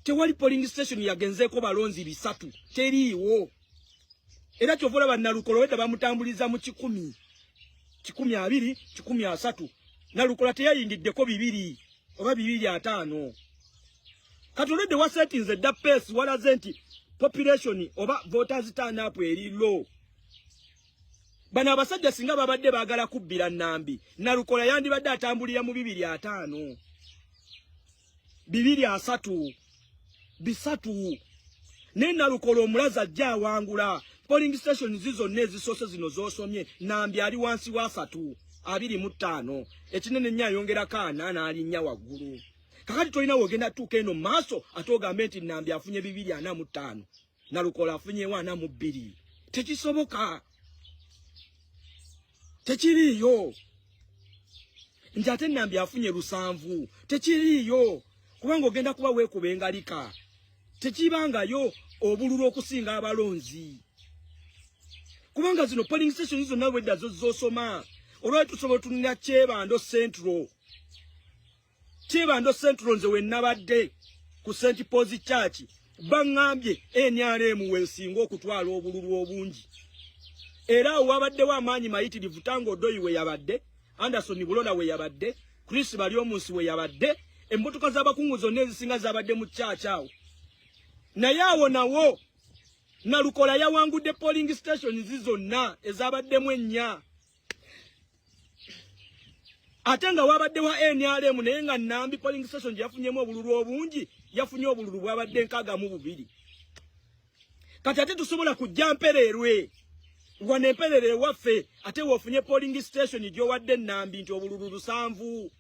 Tewali polling station yagenzeeko balonzi 300, teriiwo. Era kyova olaba Nalukola wedda bamutambuliza mu 100, 120, 130. Nalukola teyayingiddeko 2 oba 250. Kati olwedde wasetinze dda pace, walaze nti population oba voters turn up eri low. Bano abasajja singa babadde baagala kubbira Nambi, Nalukola yandibadde atambulira mu 250, 230, 300. Naye Nalukola omulazi ajja awangula. Polling station zonna ezisoose zino z'osomye, Nambi ali wansi wa 3, 25. Ekinene nnyo ayongerako 4 n'alinnya waggulu. Kakati tolina w'ogenda tuuka eno mu maaso ate ogambe nti Nambi afunye 245, Nalukola afunyewo 42. Tekisoboka, tekiriiyo. Nti ate Nambi afunye 7, tekiriiyo, kubanga ogenda kuba weekuba engalika. Tekibangayo obululu okusinga abalonzi, kubanga zino polling station zonna wedda zo zosoma. Olwali tusobola otunulira Kyebando Central. Kyebando Central nze we nabadde ku St Paul's Church, baŋŋambye NRM weesinga okutwala obululu obungi, era awo wabaddewo amaanyi mayitirivu. Tanga Odoi we yabadde, Anderson Bulola we yabadde, Chris Baryomunsi we yabadde, emmotoka z'abakungu zonna ezisinga zabadde mu church awo. Naye awo nawo Nalukola yawangudde polling stations zonna ezabaddemu ennya, ate nga wabadde wa NRM. Naye nga Nambi polling station gye yafunyemu obululu obungi, yafunye obululu bwabadde 62. Kati ate tusobola kujja Mpererwe, wano Empererwe ewaffe, ate woofunye polling station gy'owadde Nambi nti obululu 7.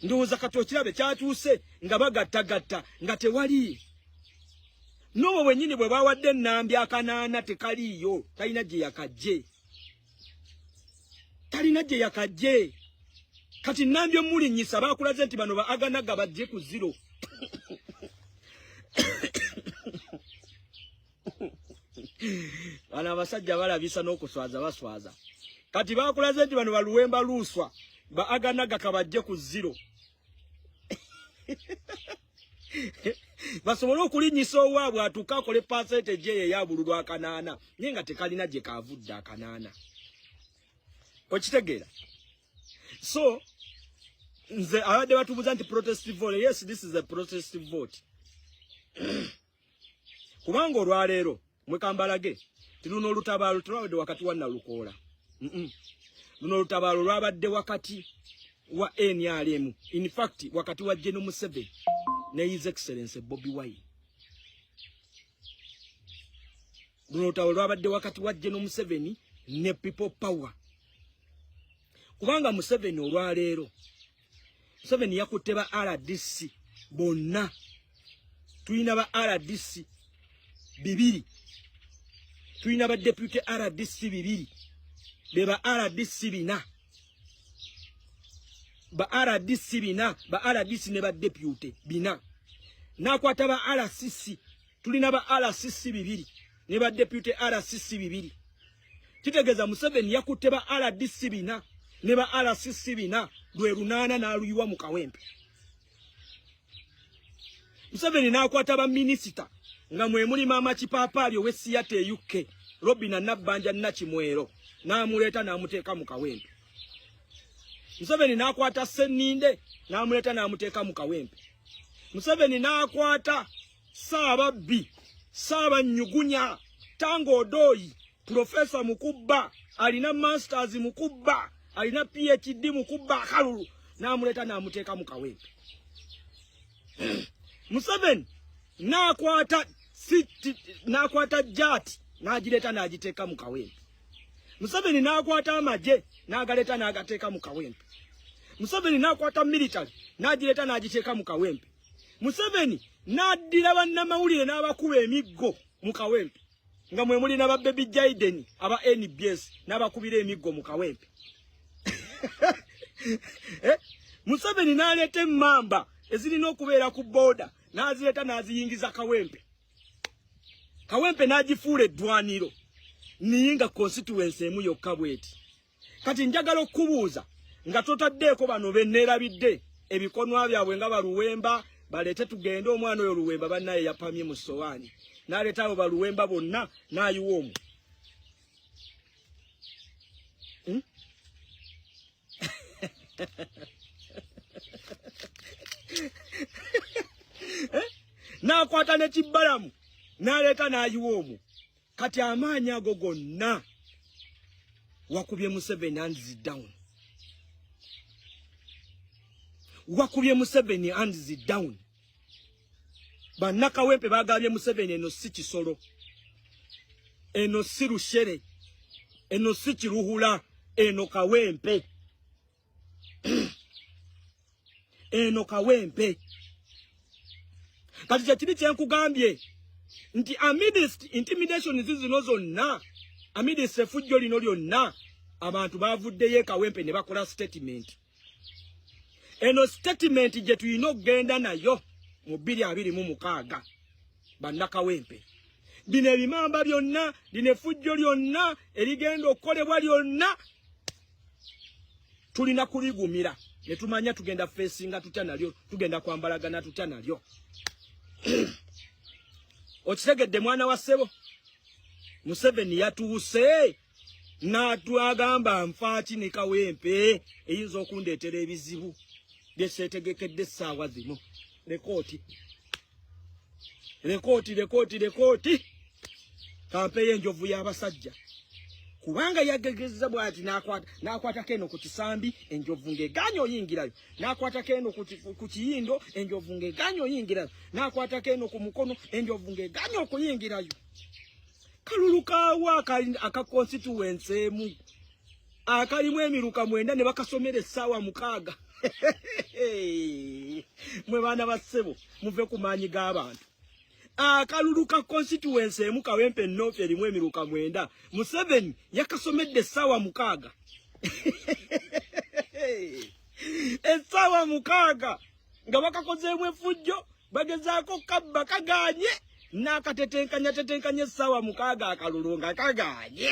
Ndowooza kati okirabe kyatuuse nga bagattagatta nga tewali n'obwo bwennyini bwe bawadde Nambi 800, tekaliiyo, talina gye yakajje, talina gye yakajje. Kati Nambi omulinnyisa, baakulaze nti bano ba aganaga bajje ku zero. Bano abasajja balabisa n'okuswaza baswaza. Kati bakulaze nti bano baluwemba luuswa ba aganaga kabajje ku zero basobole okulinnyisa owaabwe atuuke akole percentage eyo eyabululu 800, naye nga tekalina gye kavudde 800. Okitegeera? So nze abadde batubuuza nti protest vote, yes, this is a protest vote, kubanga olwaleero mwekambalage ti luno olutabaalo telwabadde wakati wa Nalukoola. Luno olutabaalo lwabadde wakati wa NRM, in fact wakati wa General Museveni ne His Excellence Bobi Wine. Luno olutabaalo lwabadde wakati wa General Museveni ne People Power, kubanga Museveni olwaleero, Museveni yakutte ba RDC bonna. Tulina ba RDC 2, tulina ba deputy RDC 2, be ba RDC 4, ba RDC 4, ba RDC ne ba deputy 4. N'akwata ba RCC, tulina ba RCC 2 ne ba deputy RCC 2. Kitegeeza Museveni yakutte ba RDC 4 ne ba RCC 4, lwe 800, n'aluyiwa mu Kawempe. Museveni n'akwata ba minisita nga mwe muli maama Kipaapaali ow'e Seattle e UK, Robina Nabbanja Nakimwero, n'amuleeta n'amuteeka mu Kawempe. Museveni n'akwata Senninde n'amuleeta n'amuteeka mu Kawempe. Museveni n'akwata Saababbi, Saabanyugunya, Tanga Odoi, Profesa Mukubba, alina masters Mukubba, alina PhD Mukubba akalulu, n'amuleeta n'amuteeka mu Kawempe. Museveni n'akwata n'akwata JATT n'agireeta n'agiteeka mu Kawempe. Museveni n'akwata amagye n'agaleeta n'agateeka mu Kawempe. Museveni n'akwata military n'agireeta n'agiteeka mu Kawempe. Museveni n'addira bannamawulire n'abakuba emiggo mu Kawempe, nga mwe muli n'aba Baby Jaden aba NBS, n'abakubira emiggo mu Kawempe. Eh? Museveni n'aleeta emmamba ezirina okubeera ku booda n'azireeta n'aziyingiza Kawempe. Kawempe n'agifuula eddwaniro, niye nga constituency emu yokka bweti. Kati njagala okukubuuza nga totaddeeko bano be neerabidde. ebikonwa byabwe nga baluwemba baleete tugende. Omwana oyo Luwemba bannaye yapamye mu sowaani, n'aleeta abo baluwemba bonna n'ayiwa omwo. Eh? N'akwata ne kibbalamu n'aleeta n'ayiwa omwo. Kati amaanyi ago gonna wakubye Museveni hands down, wakubye Museveni hands down. Bannakawempe bagambye Museveni, eno si Kisolo, eno si Rushere, eno si Kiruhura, eno Kawempe, eno Kawempe. Kati kyekiri kyenkugambye nti amidst intimidation zino zonna, amidst efujjo lino lyonna, abantu bavuddeyo ekawempe ne bakola statement. Eno statement gye tulina okugenda nayo mu 2026. Bannakawempe, bino ebimamba byonna, lino efujjo lyonna erigenda okukolebwa lyonna, tulina kuligumira ne tumanya tugenda feesinga tutya nalyo, tugenda kwambalagana tutya nalyo. Okitegedde, mwana wa ssebo? Museveni yatuuse n'atwagamba, nfaaki ne Kawempe eyinza okundeetera ebizibu byeseetegekedde essaawa zino? Rekooti, rekooti, rekooti, rekooti, kampe y'enjovu y'abasajja, kubanga yagegezza bwati n'akwatako eno ku kisambi, enjovu ng'egaanye oyingirayo, n'akwatako eno ku kiyindo, enjovu ng'egaanye oyingirayo, n'akwatako eno ku mukono, enjovu ng'egaanye okuyingirayo. Kalulu kaawa aka constituency emu akalimu emiruka 9 ne bakasomera essaawa 6? Mwe baana ba ssebo, muve ku maanyi g'abantu. Akalulu ka constituency emu, Kawempe North, erimu emiruka 9, Museveni yakasomedde essaawa 6, essaawa 6, nga bakakozeemu effujjo, bagezaako kabba, kaganye, n'akatetenkanya tetenkanya essaawa 6, akalulu nga kaganye.